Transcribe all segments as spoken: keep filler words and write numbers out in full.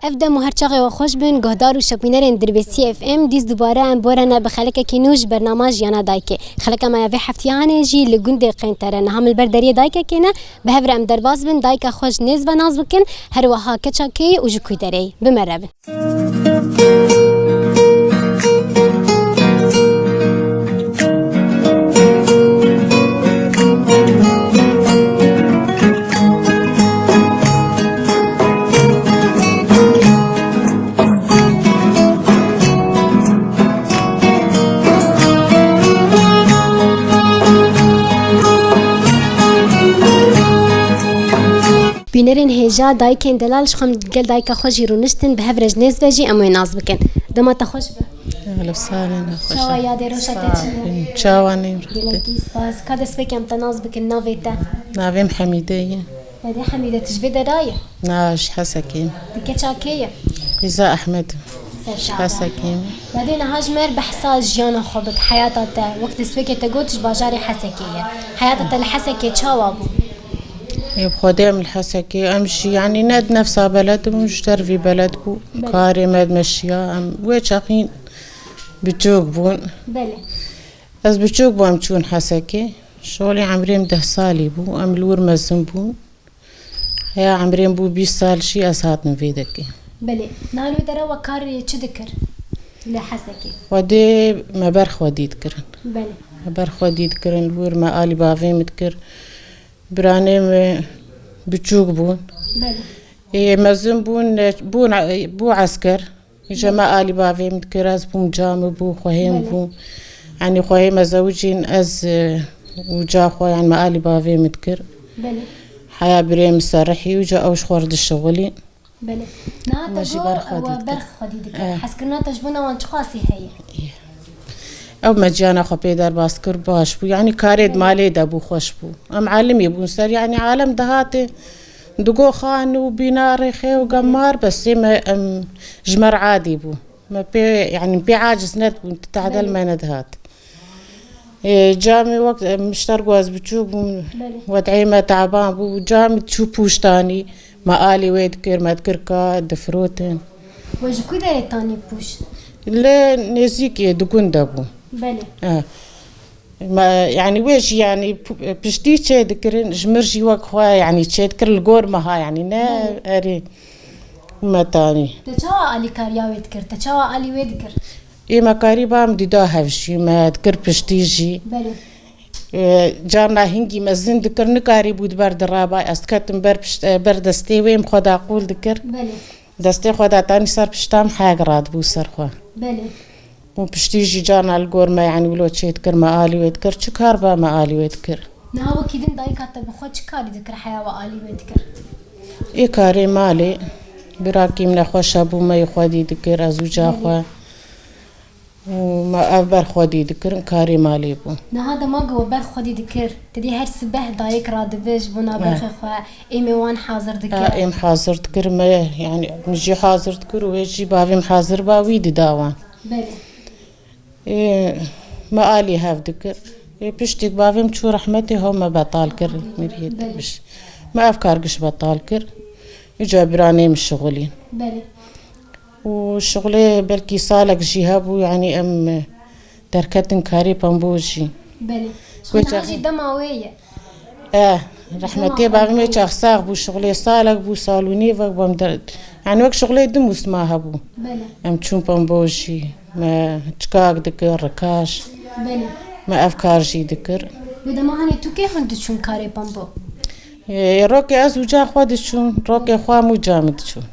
Ev dem û her çaxê we xweş bin, guhdar û şopînerên Dirbêsî F M, dîs dubare em borene bi xelekekî nû ji bernama Jiyana Dayikê. Xeleka me ya vê heftiyanê jî li gundê Qênter e. Niha min li ber deriyê dayikekê ne, bi hev re em derbas bin, dayika xwe ji nêz ve nas bikin, her wiha keça kê ye û ji kû derê ye. Bi me re bin. Bînerên hêja, dayikên delal, ji xwe em gel dayika xwe jî rûniştin, bi hev re ji nêz ve jî em wê nas bikin. Dema te xweş be. Ehl û sahlen, xweş. Çawa yadê roja te çi ye? Çawa neyim? Gelekî spas. Ka destpêkê em te nas bikin, navê te? Navê min Hemîde ye. Belê Hemîde, tu ji vê dera yî? Na, ji Hesekê. Tu keça kê yî? Rîza Ehmed. Ji Hesekê. Yadê niha ji me re behsa jiyana xwe bik, heyata te. Wek destpêkê te got, ji bajarê Hesekê ye. Heyata te li Hesekê çawa bû? Ê, bi Xwedê em li Hesekê, em jî, yanî ne di nefsa beled bûn, ji dervî beled bû. Belê. Karê me dimeşiya, em wê çaxîn biçûk bûn. Belê. Ez biçûk bûm, em çûn Hesekê. Şolê emrê min deh salî bû, em li wir mezin bûn. Heya emrê min bû bîst sal jî ez hatim vê dekê. Belê. Niha li wê dera we karê çi dikir li Hesekê? Xwedê me ber xwedî dikirin. Belê. Me ber xwedî dikirin, li wir me alî bavê min dikir. Biranê min biçûk bûn. Belê. Ê, mezin bûn, bûn, bû esker. Îja me alî bavê min dikir, ez bûm, ca min bû, xwehê min bû. Yanî xwehê me zewicîn, ez, e, û ca xwe, yanî me alî bavê min dikir. Belê. Heya birê min serihî û ca ew ji xwe re dişixulîn. Belê. Niha te got, ber xwedî dikir. Hezkirina te ji bona wan çiqasî heye? Ew me ciyana xwe pê derbas kir, baş bû. Yanî karê di malê de bû, xweş bû. Em elimî bûn ser, yanî alem dihatê, digo xan û bîna rêxê û gemar, bes ê me, em, ji me re adî bû. Me pê, yanî pê aciz nedibûn, tu tehdel me nedihat. Ê, camê wek, em, ji ter ku ez biçûk bûm, wed'ê me taban bû, camê çû pûştanî, me alî wê dikir, me dikir ka, difirotin. We ji ku derê tanî pûş? Li nêzîkê di gund de bû. Belê. E. Me, yanî wê jî, yanî pu-, piştî çê dikirin, ji mir jî wek xwe, yanî çê dikir li gor me ha, yanî ne erê me tanî. Te çawa alîkariya wê dikir? Te çawa alî wê dikir? Ê me karî bam dîda hev jî, me dikir piştî jî. Belê. Ê, carna hingî mezin dikir, nikarî bû di ber dirabay, ez diketim ber pişt-, ber destê wê, em xwe daqûl dikir. Belê. Destê xwe datanî ser pişta min, hek radibû ser xwe. Belê. Û piştî jî carna li gor me, yanî wilo çê dikir, me alî wê dikir. Çi kar ba me alî wê dikir. Niha wekî din dayika te bi xwe çi karî dikir, heya we alî wê dikir? Ê karê malê, birakî min nexweş hebû, me yê xwedî dikir, ez û ca xwe. Û me ev ber xwedî dikirin, karê malê bû. Niha dema ku we ber xwedî dikir, te dî her sibeh dayik radibe ji bona berxê xwe, êmê wan hazir dikir. Ha, êm hazir dikir, me, yanî min jî hazir dikir û wê jî bavê min hazir ba, wî dida wan. Belê. Ê, me alî hev dikir. Ê, piştî ku bavê min çû rehmetê, hew me betal kir, miriyê te biş. Me ev kar giş betal kir. Îca biranê min şixulîn. Belê. Û şixulê belkî salek jî hebû, yanî em derketin karê pembo jî. Belê. Wê çax jî dema wê ye. Eh, rehmetê bavê min wê çax sax bû, şixulê salek bû, sal û nîvek bû em der-, yanî wek şixulê di mûsima hebû. Belê. Em çûn pembo jî, me çikak dikir, rikaş. Belê. Me ev kar jî dikir. Wê dema hanê tu kê hûn diçûn karê pembo? Ê, rokê ez û ca xwe diçûn, rokê xwe em û ca min diçûn.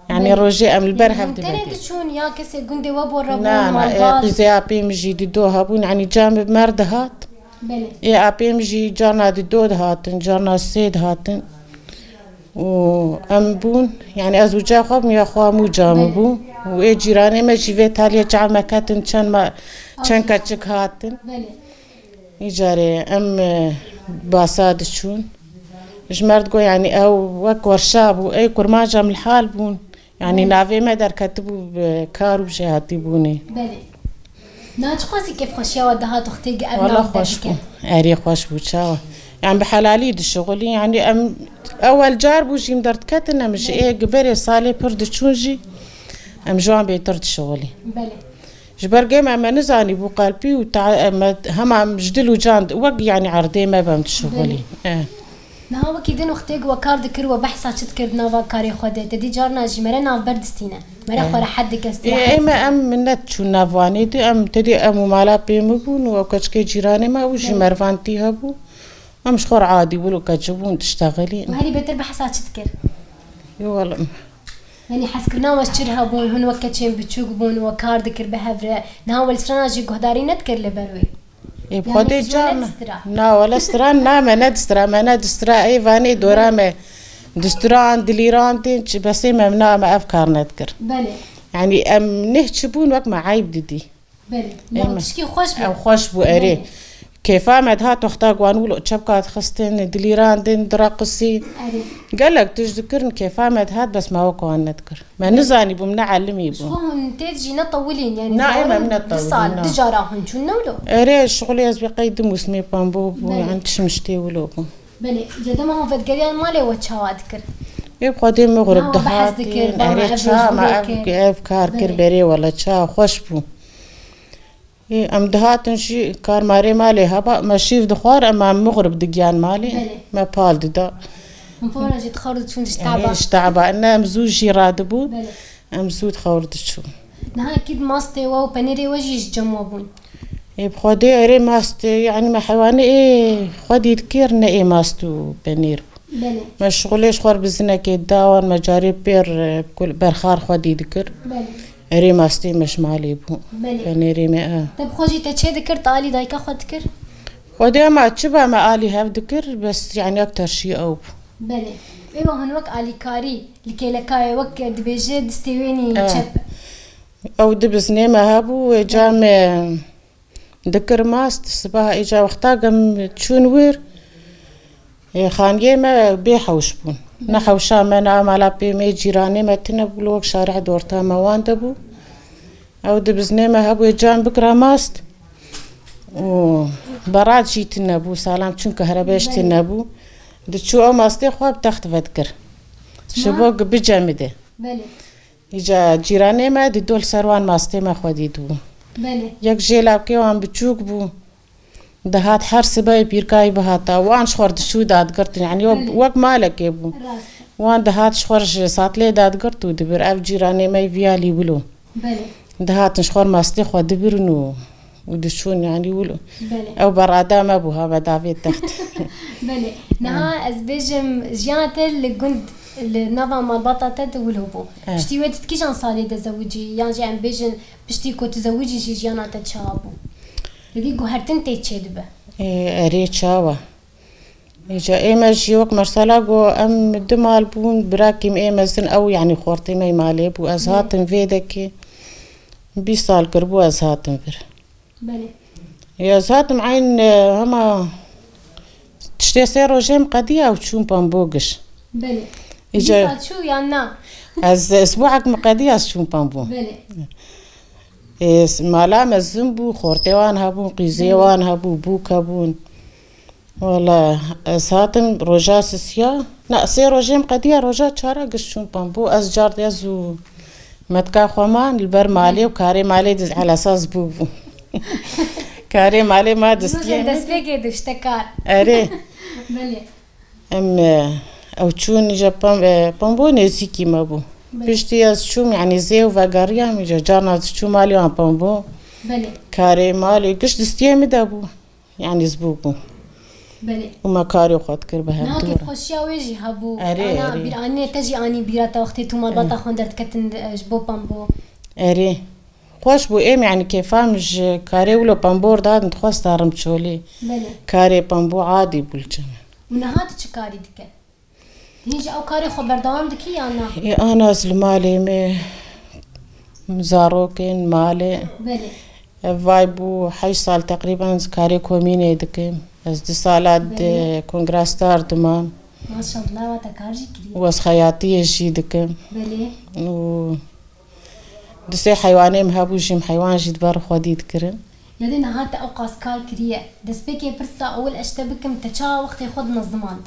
Yanî rojê em li ber hev dibe. Tenê diçûn ya kesê gundê we bo re bûn, malbaz? Na, na, ê, qîzê apê min jî dido hebûn, yanî camê bi me re dihat. Belê. Ê apê min jî carna dido dihatin, carna sê dihatin. Û em bûn, yanî ez û ca xwe bûm, ya xwe em û camê bû. Û ê cîranê me jî vê taliyê çav me ketin, çend me, çend keçik hatin. Belê. Îcarê em, e, basa diçûn. Ji me re digot, yanî ew wek werşa bû, ey kurmanca em li hal bûn. Yanî navê me derketibû bi kar û bi jêhatîbûnê. Belê. Na çiqasî kêfxweşiya we dihat wextê ku ev nav derdiket? Wela xweş bû. Erê xweş bû, çawa? Yanî bi helalî dişixulîn, yanî em Ewel car bû jî em derdiketin, em ji ê giberê salê pir diçûn jî, em ji wan bêtir dişixulî. Belê. Ji ber gê me, me nizanî bû qelpî û ta-, me hema em ji dil û can wek, yanî erdê me bem dişixulî. Belê. Eh. Niha wekî din wextê ku we kar dikir, we behsa çi dikir di nava karê xwe de? Te dî carna jî mere navber distîne. Mere Eh. xwe rehet dike, Ê, ê me, em minet çûn nav wanê di, em tedî em û mala pê min bûn û ew keçikê cîranê me, ew jî Belê. mervantî hebû. Em ji xwe re adî bûn û keçi bûn, diştexilîn. We herî bêtir behsa çi dikir? Yo, wele. Yanî hezkirina we ji çi re hebûn, hûn wek keçên biçûk bûn, we kar dikir bi hev re. Niha we li strana jî guhdarî nedikir li ber wê. Ê, bi Yanî Xwedê ji we ca me. nedistira. Na, wele stran na me nedistira, me nedistira, ê vanê dora me. Distiran, dilîran tên, çi besê me na me ev kar nedikir. Belê. Yanî em neh çi bûn wek me eyb didî. Belê. Ê, Yan me. tişkî xweş bû. Ew xweş bû, erê. Belê. Kêfa me dihat wexta ku wan wilo çepka dixistin, dilîrandin, direqisîn. Erê. Gelek tişt dikirin, kêfa me dihat, bes me wek wan nedikir. Me Belê. nizanî bû, me neelimî Ji bû. xwe hûn tê jî netewilîn, yanî Na, ê, me zarokin ne du tewilîn, sal, na. du cara hûn çûn newlo. Erê, şixulê ez bê qey du mûsimê pembo bû, Belê. yanî tişt miştê wilo bû. Belê, ya dema hûn vedigeriyan malê we çawa dikir? Ê, bi Xwedê mixrib Nawa behs dihatin, dikir, ba me erê ev ça, roj me wilo ev, kir. ev kar kir Belê. berê, wele ça, xweş bû. Ê, em dihatin jî karmarê malê heba, me şîv dixwar, em, em mixrib digiyan malê, Belê. me pal dida. Hûn fora jî dixwar diçûn ji Ê, taba. ji taba, ne em zû jî radibûn, Belê. em zû dixwar diçûn. Niha kî mastê we û penêrê we jî ji cem we bûn? Ê, bi Xwedê erê mast, yanî me heywanê ê xwedî dikir, ne ê mast û penêr bû. Belê. Me şixulê ji xwe re bizinekê da wan, me carê pêr, e, kul-, berxar xwedî dikir. Belê. Erê mastê me ji malê bû. Belê. Penêrê me, e. Te bi xwe jî te çê dikir, te alî dayika xwe dikir? Xwedê ma çi be me alî hev dikir, bes, yanî, yek terşî ew bû. Belê. Êwa hûn wek alîkarî li kêlekayê wek dibêje distê wênî E. çep. Ew du biznê me hebû, wê ca me dikir mast, sibeha îca wexta gem çûn wir, ê, xaniyê me bê hewş bûn. Ne hewşa me, ne mala pê me, cîranê me tune bû, wek şareh di orta me wan de bû. Ew du biznê me hebû, wê can bikira mast û berat jî tune bû, salam, çunke herebê ji tune bû. Diçû ew mastê xwe bi text vedikir. Ji Çima? bo ku bicemide. Belê. Îca cîranê me di dol ser wan mastê me xwedî dibû. Belê. Yek jê lawkê wan biçûk bû. Dihat her sibehê pîrkayî bihata. Wan ji xwe re diçû dadigirtin. Yanî wek, Belê. wek malekê bû. Rast. Wan dihat ji xwe re ji satlê dadigirt û dibir. Ev cîranê me viyalî wilo. Belê. Dihatin ji xwe re mastê xwe dibirin û, û diçûn, yanî wilo. Belê. Ew berada me bû, ha me davê text. Belê. Niha ez bêjim, jiyana te li gund, li nava malbata te de wilo bû. Eh. Piştî wê tu di kîjan salê de zewicî? Yan jî em bêjin, piştî ku tu zewicî jî jiyana te çawa bû? Te dî guhertin tê çêdibe. Ê, erê çawa? Îca ê me jî wek mesela ku em du mal bûn, birakî me ê mezin ew, yanî xortê me yê malê bû. Ez Hı. hatim vê dekê, bîst sal kiribû ez hatim vir. Belê. Ya ez hatim eyn, e, hema tiştê sê rojê min qediya û çûm pembo giş. Belê. Îca Dîsa çû yan na? Ez, esbuek min qediya ez çûm pembo. Belê. Ê, s-, mala mezin bû, xortê wan hebûn, qîzê Belê. wan hebû, bûk hebûn. Wala, ez hatim roja sisiya. Na, sê rojê min qediya, roja çara giş çûm pembo. Ez car de ez û metka xwe man li ber malê û karê malê diz-, elesas bû bû. Karê malê ma Rojên distiyê min. destpêkê de işte kar. Erê. Belê. Em, e, ew çûn îca pem-, e, pembo nêzîkî me bû. Belê. Piştî ez çûm, yanî zêw vegeriyam, îca carna ez çûm malê wan pembo. Belê. Karê malê giş distiyê min de bû. Yanî ez bû bû. Belê. Û me karê xwe dikir bi hev Niha dû re. kêfxweşiya wê jî hebû. Erê, Ana erê. bîranînê te jî anî bîra te wextê tu malbata Erê. xwe derdiketin, e, ji bo pembo. Erê. Xweş bû, êm, yanî kêfa min ji karê wilo pembor dadin, dixwest darim çolê. Belê. Karê pembo adî bû li cem. Û niha tu çi karî dike? Hîn jî ew karê xwe berdewam dikî yan na? Ê, ana ez li malê me, zarokên malê. Belê. Ev vay bû heşt sal teqrîben ez karê komînê dikim. Ez du sala di Belê. kongra star dimam. Maşallah, wa te kar jî kiriye. Û ez xeyatiyê jî dikim. Belê. Û Du sê heywanê min hebû jî, em heywan jî di ber xwedî dikirin. Yadê niha te ewqas kar kiriye. Destpêkê pirsa ewil ez ji te bikim, te çawa wextê xwe dinizimand?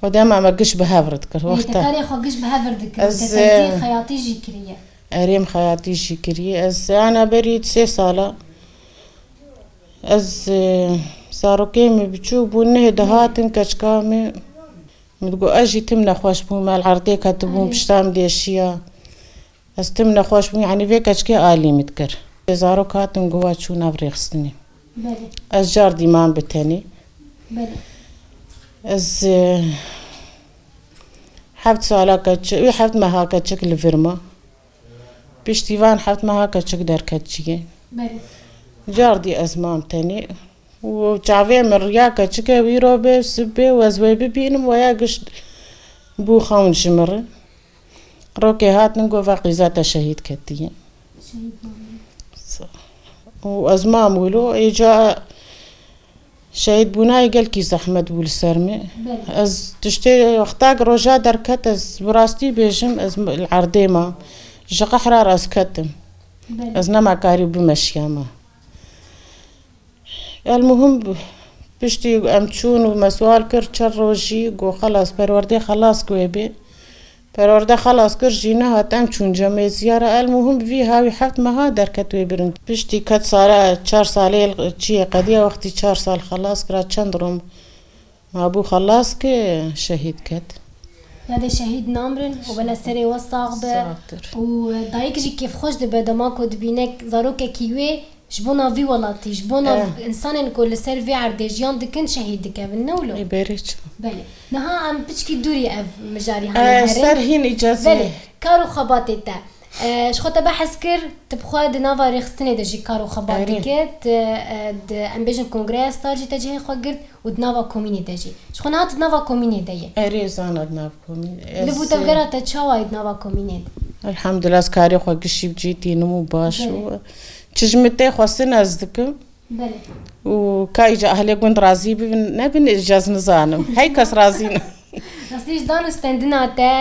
O dema me giş bi hev re dikir. Ê, te wexta karê xwe giş bi hev re dikir. Ez, Te tezî e, xeyatî jî kiriye. Erê, min xeyatî jî kiriye. Ez ana berî sê sala. Ez, e, zarokê min biçûk bûn, nehê dihatin keçika min. Min digot, ez jî tim nexweş bûm, me li erdê ketibûm, Erê. Pişta min dêşiya. Ez tim nexweş bûm, yanî vê keçikê alî min dikir. Zarok hatin, got, wa çû nav rêxistinê. Belê. Ez cardî mam bi tenê. Belê. Ez, e, heft sala keçik, wî heft meha keçik li vir ma. Piştî van heft meha keçik derket ciyê. Belê. Cardî ez mam tenê. Û çavê min riya keçike wî ro bê, sibê û ez wê bibînim, weya giş bû xewn ji min re. Rokê hatin, got, Feqîza, te şehîd ketiye. Şehîd bûne. Û ez mam wilo, êca şehîd bûnayê gelkî zehmet bû li ser min. Belê. Ez tiştê wextak roja derket, ez bi rastî bêjim, ez li erdê ma. Ji qehra re ez ketim. Belê. Ez nema karî bimeşiyama. El muhim, piştî em çûn û me sual kir çend rojî, got, xelas, perwerdê xelas ku wê bê. Perwerde xelas kir jî nehat, em çûn cemê ziyara. El muhim vî hawî heft meha derket wê birin. Piştî ket sala, çar salê çiyê qediya, wextî çar sal xelas kira, çend rom Ma bû xelas ke şehîd ket. Yadê şehîd namrin û bela serê we sax be. Saxtir. Û dayik jî kêfxweş dibe dema ku dibîne zarokekî wê ji bona vî welatî, ji bona Eh. insanên ku li ser vê erdê jiyan dikin şehîd dikevin, ne wilo? Ê, berê çi? Belê. Niha em piçkî dûrî ev mijarî hane Eh, herin. Ser hîn îcazî. Belê. Kar û xebatê te. E, ji xwe te behs kir, tu bi xwe di nava rêxistinê de jî kar û xebat Erê. dike, tu, e, di, em bêjin kongreya star jî te cihê xwe girt û di nava komînê de jî. Ji xwe niha tu di nava komînê de yî. Erê, zana di nav komînê. Li Ez, bu tevgera te çawa yî di nava komînê de? Elhamdulillah, ez karê xwe gişî bi cî tînim û baş Belê. û çi ji min tê xwestin ez dikim. Belê. Û ka îca ahlê gund razî bibin, nebin, îca ez nizanim. Hey kes razî ne. Rastî ji dan û stendina te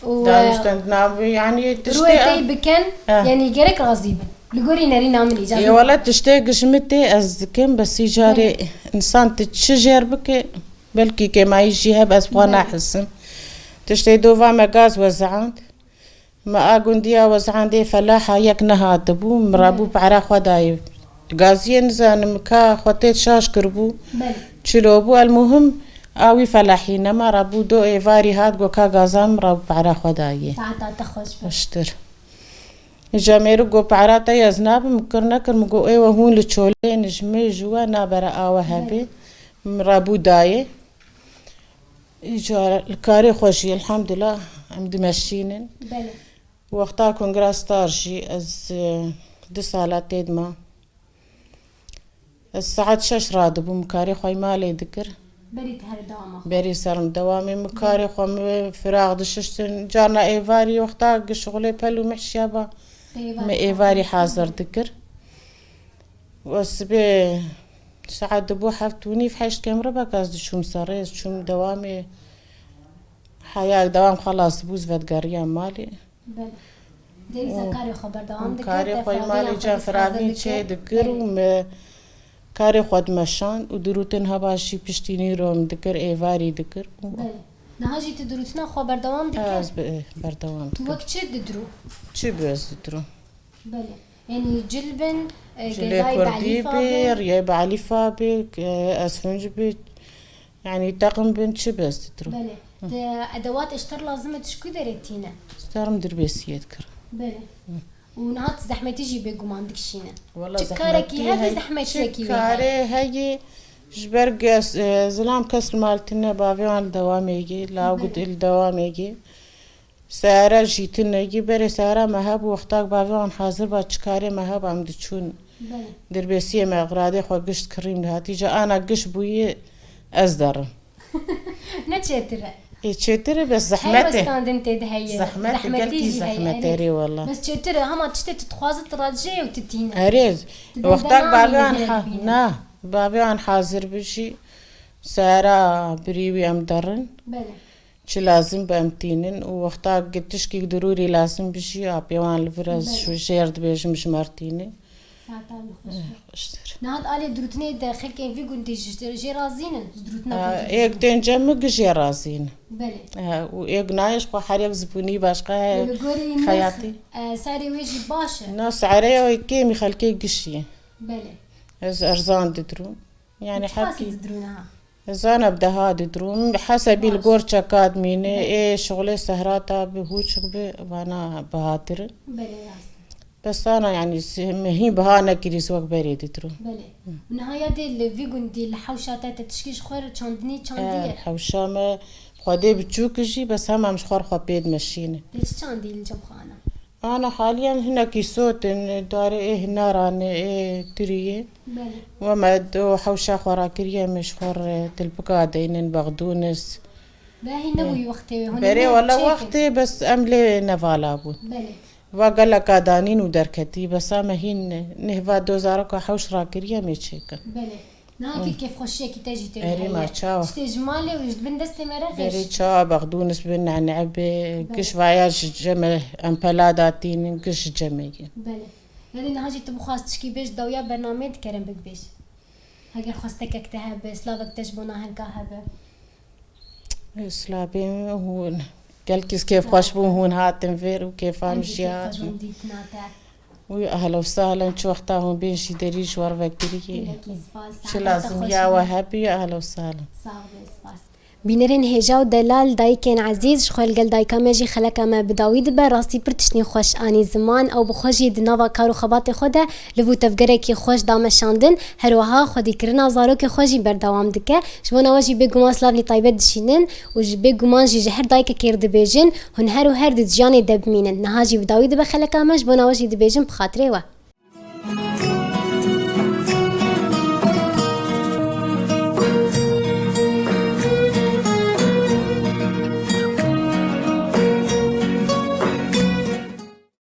û, Dan û e, stendina bi, yanî tiştê rûyê te yî bikin, Eh. yanî gerek razî bin. Li gorî nerîna min îca Ê, ez wele tiştê gişmî tê ez dikim, bes îcarê Belê. însan tu çi jêr bike, belkî kêmayî jî hebe ez xwe Belê. nahisim. Tiştê dova me gaz wezand. Me a gundiya wezandê felaha yek nehatibû, min rabû Belê. pehra xwe dayê. Gaziyê nizanim ka xwe tê şaş kiribû. Belê. Çilo bû, el muhim a wî felahî nema, rabû do êvarî hat, go ka gaza min rabû pehra xwe dayê. Saeta te xweş be. Xweştir. Îca mêrik go pehra te ez nabim, min kir nekir, min go ê we hûn li çolê ne, ji min ji we nabere awe hebê. Belê. Min rabû dayê. Îcar li karê xwe jî, elhamdulillah, em dimeşînin. Belê. Wexta kongra star jî ez, e, du sala tê dima. Ez saet şeş radibûm, karê xwe malê dikir. Berî te her dewama xwe. Berî serim dewamê min karê xwe, min firaq dişiştin. Carna êvarî wexta gi şixulê pel û mehşiya ba, Te êvarî min êvarî hazir hazir dikir. Û ez sibê saet dibû heft û nîv, heşt kemre bek ez diçûm serê, ez çûm dewamê heya, dewam xelas bû, ez vedigeriyam malê. Belê. Dê îsa Û karê xwe berdewam dikir, karê te xwe fravîn malê ya ca xwe fravîn dixwaze çê dikir. dikir û Belê. me karê xwe dimeşand û dirûtin heba jî piştî nîro min dikir, êvarî dikir. Belê. Niha jî tu dirûtina xwe berdewam dikir? Ez be-, berdewam Tu dikim. wek çi didirû? Çi bi ez didirûm? Belê. Yanî cil bin, e, Cilê gedayê kurdî Belîfa bi, bin. riyê Belîfa bi, e, esfinc bi, yanî teqim bin, çi bi ez didirûm? Belê. Hı. Te edewat eşter lazim e, tu ji ku derê tîne? Starım dirbêsiyê dikir. Belê. Hı. Û niha tu zehmetî jî bêguman dikişîne. Wala Çi zehmetî karekî hebe, hey, zehmetiyekî çi wê heye. karê heye, ji ber ges-, e, zilam kes li mal tine, bavê wan li dewamê yê, law Belê. gud li dewamê yê. Seyara jî tune yî, berê seyara me hebû, wextak bavê wan hazir ba, çi karê me heba, em diçûn. Belê. Dirbêsiyê me, xiradê xwe gişt kirîm dihatî. Ca ana giş bûyî, ez derim. Ne çêtir e? Ê, çêtir e, bes Hey zehmet e. westandin tê de heye. Zehmet e, Zehmetî gelkî jî heye, zehmet e, erê. erê wala. Bes çêtir e, hema tiştê tu dixwaze tu radijê û tu tîne. Erê, Tu wextak derdana bavê min wan ha-, bîne. na, bavê wan hazir bi jî, seyara birî wî em derin. Belê. Çi lazim be em tînin û wexta gi tişkî dirûrî lazim bi jî apê wan li vir ez Belê. ji jêr dibêjim ji me re tînin. Hata min xweş bû. Xweştir. Niha di alê dirûtinê de xelkên vî gundî ji jê razî ne? Ji dirûtina gundî jê? Êk tên cem min gijê razî ne. Belê. Û êk nayê ji xwe her yek zibûnî başqa ye. Li gorî nirx, xeyatî, e, serê wê jî baş e? Na, sereya wê kêmî xelkê gişî ye. Belê. Ez erzan didirûm. Yani çiqasî hepkî didirû niha? Zana bi deha didirûm. Hesebî li gor çeka dimîne. Belê. Ê şixulê sehra ta bi hûçik bi vana bihatir in. Belê, rast. Bes ana yani si-, me hîn biha nekirî wek berê didirûm. Belê. Û niha ya dê li vî gundî li hewşa te te tişkî ji xwe re çandinî çandiye? Em, hewşa me xwedê biçûk ji bes hema em ji xwe re xwe pê dimeşîne. Te çi çandî li cem xwe ana? Ana haliyan hinekî sot in, darê ê hinaran ê tiriyê. Belê. We me do hewşa xwe rakiriye, me ji xwe re tilpika deynin, bexdûnis. Be hîn nebûyî wextê wê, hûn berê wela çêkin? Wextê bes em lê nevala bûn. Belê. Va geleka danîn û derketî, besa me hîn nehva do zaroka hewş rakiriye, me çêkin. Belê. Niha kî kêfxweşiyekî te jî tê heye. Erê ma çawa. Tiştê ji malê û ji bin destê me re xêş. Berê çawa bexdûnis bi, nene bi, belê, giş vaya ji cem e, em pela datînin, giş ji cem e ye. Belê. Yanî niha jî tu bixwaz tişkî bêj dawiya bernameyê dikerem bibêj. Heger xwestekek te hebe, slavek te ji bona hinka hebe. Slavê hûn. Gelkî kêfxweş bûn hûn hatin vêr û kêfa min jî hat. Em jî kêfxweş bûn dîtina te. Wî ehlen û sehlen, çi wexta hûn bên jî derî ji we re vekirî. Gelekî spas. Çi lazim ya we hebî, ehlen û sehlen. Sax be, spas. Bînerên hêja û delal, dayikên ezîz, ji xwe li gel dayika me jî xeleka me bi dawî dibe. Rastî pir tiştên xweş anî ziman. Ew bi xwe jî di nava kar û xebatê xwe de liv û tevgerekî xweş da meşandin. Her wiha xwedîkirina zarokê xwe jî berdewam dike. Ji bona we jî bêguman slavlî taybet dişînin û ji bêguman jî ji her dayikekê re dibêjin, hûn her û her di jiyanê de bimînin. Niha jî bi dawî dibe xeleka me, ji bona we jî dibêjin bi xatirê we.